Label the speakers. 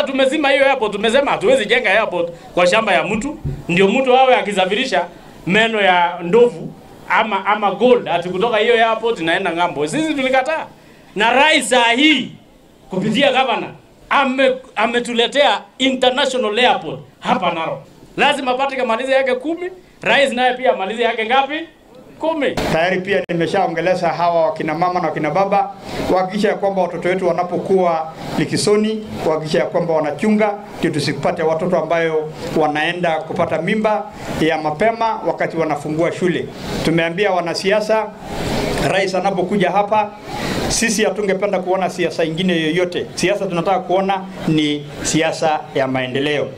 Speaker 1: Tumezima hiyo airport, tumesema hatuwezi jenga airport kwa shamba ya mtu, ndio mtu awe akisafirisha meno ya ndovu ama gold ati kutoka hiyo airport inaenda ng'ambo. Sisi tulikataa. Na rais saa hii kupitia governor ametuletea international airport hapa Narok. Lazima Patrick amalize yake 10, rais naye pia amalize yake ngapi? 10.
Speaker 2: Tayari pia nimeshaongeleza hawa wakina mama na wakina baba kuhakikisha ya kwamba watoto wetu wanapokuwa likisoni, kuhakikisha ya kwamba wanachunga ndio tusipate watoto ambayo wanaenda kupata mimba ya mapema wakati wanafungua shule. Tumeambia wanasiasa, rais anapokuja hapa, sisi hatungependa kuona siasa ingine yoyote. Siasa tunataka kuona ni siasa ya maendeleo.